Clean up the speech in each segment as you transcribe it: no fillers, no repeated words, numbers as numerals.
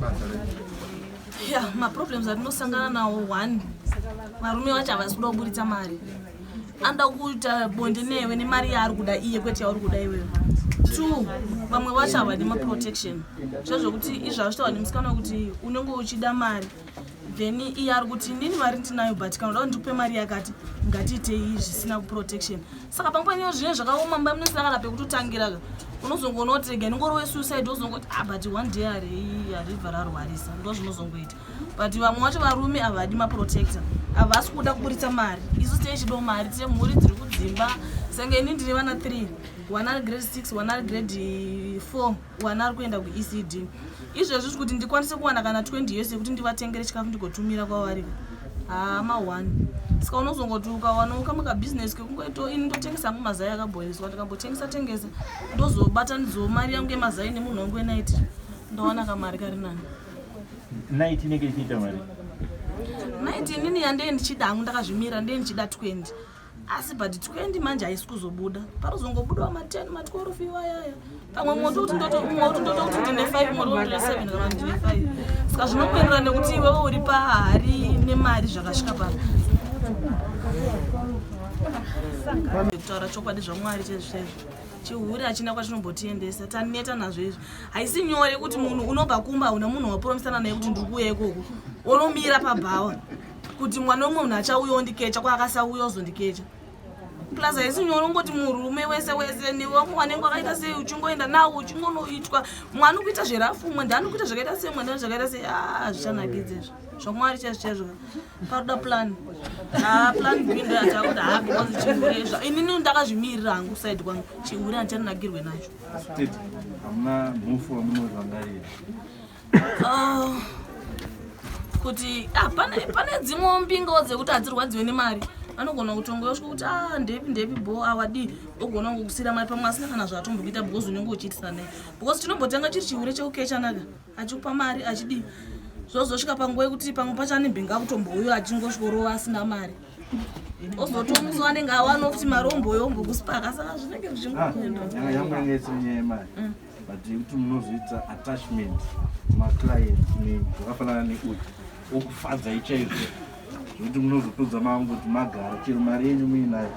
Basa renyu. Ya, maproblems atinosangana nawo, one, varume vacho havasi kuda kuburitsa mari. Anoda kuita bonde newe nemari yaari kuda iye, kwete yauri kuda iwewe. Two, vamwe vacho havadi maprotection, zvezvokuti izvo hazvitaura nemusikana wekuti unenge uchida mari, then iye ari kuti inini mari ndinayo, but kana uda kuti ndikupe mari yakati, ngatiitei zvisina kuprotection. Saka pamwe panewo zvinenge zvakaoma, mba munosina kana pekutotangira ka. Unozongoona kuti rega ndingori wesuicide, wozongoti, "Ah, but one day haribva rarwarisa." Ndo zvinozongoita. But vamwe vacho varume havadi maprotector, havasi kuda kuburitsa mari. Isu tichidawo mari, tine mhuri dziri kudzimba. Senge ini ndine vana 3, one ari grade 6, one ari grade 4, one ari kuenda kuECD. Izvezvi kuti ndikwanise kuwana kana 20 years yekuti ndivatengere chikafu ndigotumira kwavari, hama 1. Saka unozongoti ukawanawo kamwe kabhizinesi kekungoito, ini ndotengesa hangu mazai akabhoiliswa, ndikambotengesa tengesa, ndozobatanidzawo mari yangu yemazai nemunhu wangu wenaiti, ndowana kamari kari nani. Night inenge ichiita mari? Night inini yandee ndichida hangu, ndakazvimira, ndee ndichida 20, asi but 20 manje haisi kuzobuda. Parozongobudawo ma10, ma12 iwayaya. Pamwe moto kuti ndoto kuti ndine 5, moto ndine 7 kana ndine 5. Saka zvinokuenderana nekuti iwewe uri pahari nemari zvakasvika pano. Kutaura chokwadi, zvaMwari chaizvo chaizvo, chihure hachina kwachinombotiendesa. Taneta nazvo izvi. Haisi nyore kuti munhu unobva kumba, una munhu wapromisana naye kuti ndiri kuuya ikoko, unomira pabhawa kuti mwana umwe munhu achauya ondikecha, kwaakasauya ozondikecha. Plus haisi nyore ungoti murume wese wese newamwe wanenge wakaita sei, uchingoenda nawo, uchingonoitwa mwana ukuita zverafu, umwe ndani kuita zvakaita sei, umwe ndani zvakaita sei. A, zvichanakidza izvo. ZvaMwari chaizvo chaizvo, paroda plan a plan B. Ndo yatakuti ha, because chihure inini ndakazvimirira hangu side kwangu, chihure handichanakirwe nacho. Tete, hamuna mufu wamunorangarira? Ah, kuti pane dzimwewo mbingawo dzekuti hadzirwadziwe nemari. Anogona kutongoyosvika kuti a ndepi ndepi bo awadii, ogona kungokusira mari, pamwe asina kana zvaatombokuita, because unenge uchiitisa naye. Because chinombotanga chiri chihure chekukechanaka, achikupa mari, achidii, zvozosvika panguva yekuti pamwe pacho ane mbinga akutombouyo, achingosvikorova asina mari, ozotomuso anenge awanawo kuti mari omboyombokusipaka. Saka zvinenge zvichingoenda. Yangu yanga isiri nyaya yemari, but yekuti munozoita attachment maclient zvakafanana neuyu okufadzai chaizvo, zvekuti munozopedza mangoti magara, chero mari yenyu muinayo,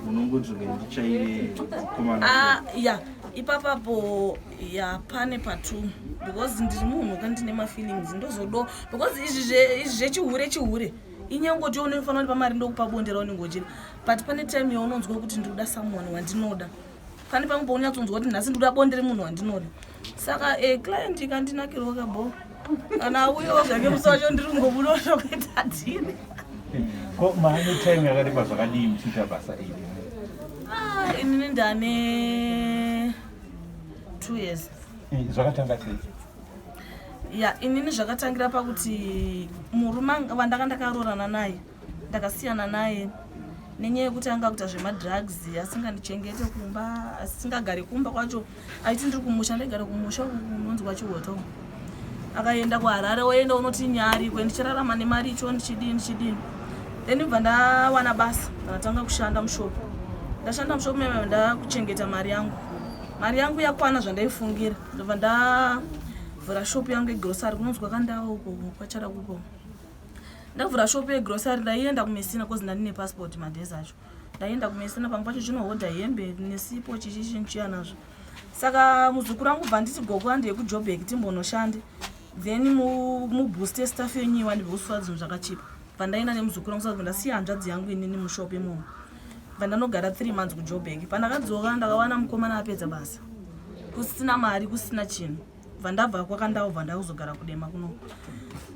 munongoti rega ndichaire mukomana. Ah, ya, ipapapo ya, pane patu, because ndiri munhu ka ndine mafeelings, ndozodo because izvi zvechihure, chihure inyangoti unofanira kuti pamari ndokupa bonde raunenge uchida, but pane time yaunonzwa kuti ndikuda someone wandinoda. Pane pamwe paunyatsonzwa kuti nhasi ndikuda bonde remunhu wandinoda. Saka client ikandinakirwa kabo, kana auyawo zvake musi wacho, ndiri kungobudawo zvakuita tini. Ko maane time yakareba zvakadii muchiita basa iri? Ah, inini ndane 2 years. Zvakatanga sei? Ya, inini zvakatangira pakuti murume wandanga ndakaroorana naye, ndakasiyana naye nenyaya yekuti anga kuita zvemadrugs, asingandichengete kumba, asingagari kumba kwacho. Aiti ndiri kumusha, ndaigara kumusha kunonzi kwaChihoto. Akaenda kuHarare, oenda unoti nyarikwe, ndichirarama nemari icho, ndichidini ndichidini. Then bva ndawana basa, ndakatanga kushanda mushopu. Ndashanda mushopu meme, ndakuchengeta mari yangu. Mari yangu yakwana zvandaifungira, ndobva ndavhura shopu yangu yegrosary kunonzi kwakandawo uko kwachara kuko. Ndavhura shopu yegrosary, ndaienda kuMessina cause ndandine passport madays acho. Ndaienda kuMessina, pamwe pacho chinohodha hembe nesipo, chichi chiya nazvo. Saka muzukuru wangu bva nditi, "Gogo, handei kuJobek timbonoshande, then mubooste staff yenyu iwani bekusuwa zvinhu zvakachipa." Bva ndaenda nemuzukuru wangu. Saka ndasiya hanzvadzi yangu inini mushopu imomo, bva ndanogara 3 months kuJobek. Pandakadzoka, ndakawana mukomana apedza basa, kusina mari, kusina chinhu. Bva ndabva kwakandawo, bva ndakuzogara kuDema kuno.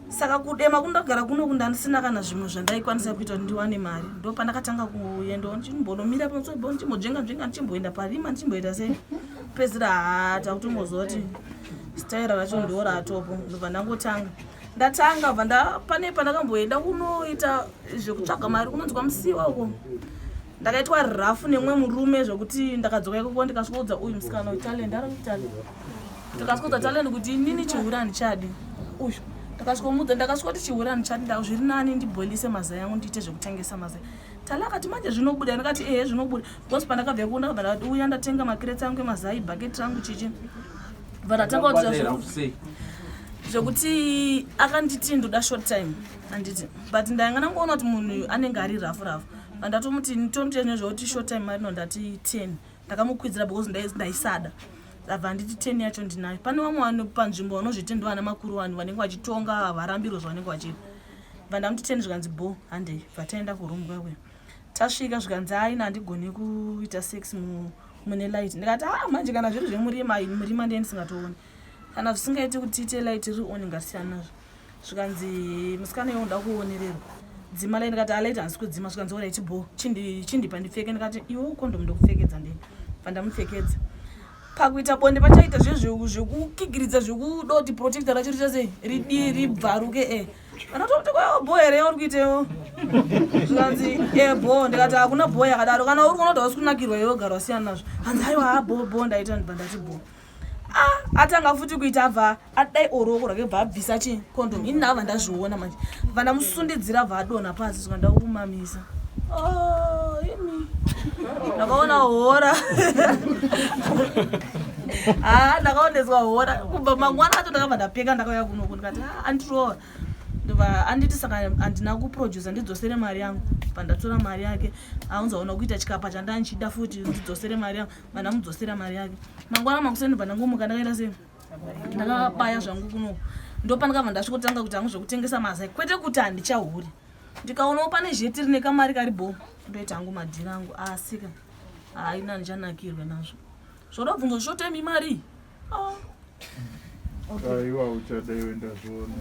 Saka kuDema kundagara kuno, ndandisina kana zvimwe zvandaikwanisa kuita kuti ndiwane mari. Ndo pandakatanga kuendawo ndichimbonomira pamusobo, ndichimbodzvenga nzvenga, ndichimboenda parima, ndichimboita sei. Pedzira haa, takutongoziva kuti staira racho ndo ratopo. Ndobva ndangotanga, ndatanga, bva nda pane pandakamboenda kunoita zvekutsvaga mari kunonzi kwaMusiwa uko. Ndakaitwa rafu nemumwe murume zvokuti ndakadzoka ikoko, ndikasvikoudza uyu musikana uyu, Talent, ari kuTalent. Ndikasvikoudza Talent kuti inini chihure handichadi. Uyu ndakasvikomudza, ndakasvikoti chihure handichadi, nda zviri nani ndibhoilise mazai angu, ndiite zvekutengesa mazai. Tala akati, "Manje zvinobuda?" Ndikati, "Ehe, zvinobuda." Because pandakabva ikoko, ndakabva ndati uya, ndatenga macrates angu emazai, bhaketi rangu, chichi, bva ndatanga kuti Sei? Zvekuti akanditi ndoda short time, handiti? But ndanga ndangoona kuti munhu anenge ari rafu rafu. Vandatomuti tomuti nezvekuti short time marino, ndati 10. Ndakamukwidzira because ndaisada. Abva anditi 10 yacho ndinayo. Pane vamwe vanhu panzvimbo vanozviti ndovana makuru, vanhu vanenge vachitonga havarambirwe zvavanenge vachiita. Bva ndamuti 10, zvikanzi bo, handei. Bva taenda kuroom kwekwe. Tasvika, zvikanzi aina handigoni kuita sex mune light. Ndikati, "Ah, manje kana zviri zvemurima, murima ndiye ndisingatooni. Kana zvisingaiti kuti tiite light riri on, ngasiyana nazvo." Zvikanzi, "Musikana iwe unoda kuonererwa, dzima light." Ndikati, "Alight handisi kudzima." Zvikanzi, "Alright, bo, chindipa ndipfeke." Ndikati, "Iwe condom ndokupfekedza ndini." Bva ndamupfekedza. Pakuita bonde pachaita zvekukigiridza, zvekuda kuti protector racho riita sei, ridi ribvaruke. Anatoti, "Bo here uri kuitewo?" Zvikanzi, "E, bo." Ndikati, "Hakuna bo yakadaro. Kana uri kuona kuti hausi kunakirwa iwe, gara wasiyana nazvo." Hanzi, "Aiwa, ha, bo, bo, ndaita." Ndibva ndati bo. Ah, atanga futi kuita, abva adai oruoko rwake, bva abvisa chicondom. Ini ndabva ndazviona manje, bva ndamusundidzira, bva adonha pasi. Zvika ndakumamisa. Oh, imi ndakaona hora. Ha, ndakaoneswa hora. Kubva mangwana acho ndakabva ndapeka, ndakauya kunoku. Ndikati, "Ah, andirova." Ndobva anditi, "Saka handina kuprodusa, ndidzosere mari yangu." Bva ndatora mari yake. Aunzaona kuita chikapa chandanchida futi, "Ndidzosere mari yangu." Bva ndamudzosera mari yake. Mangwana makuseni bva ndangomuka, ndakaita sei, ndakabaya zvangu kunoku. Ndopandakabva ndasvikotanga kuti hangu zvekutengesa mazai. Kwete kuti handichahuri, ndikaonawo pane zheti rine kamari kari bo, ndoita hangu madhiri angu. Asika haina, ndichanakirwe nazvo. Zvodabvunza short time imari. Ah. Aiwa, uchada iwe, ndazviona.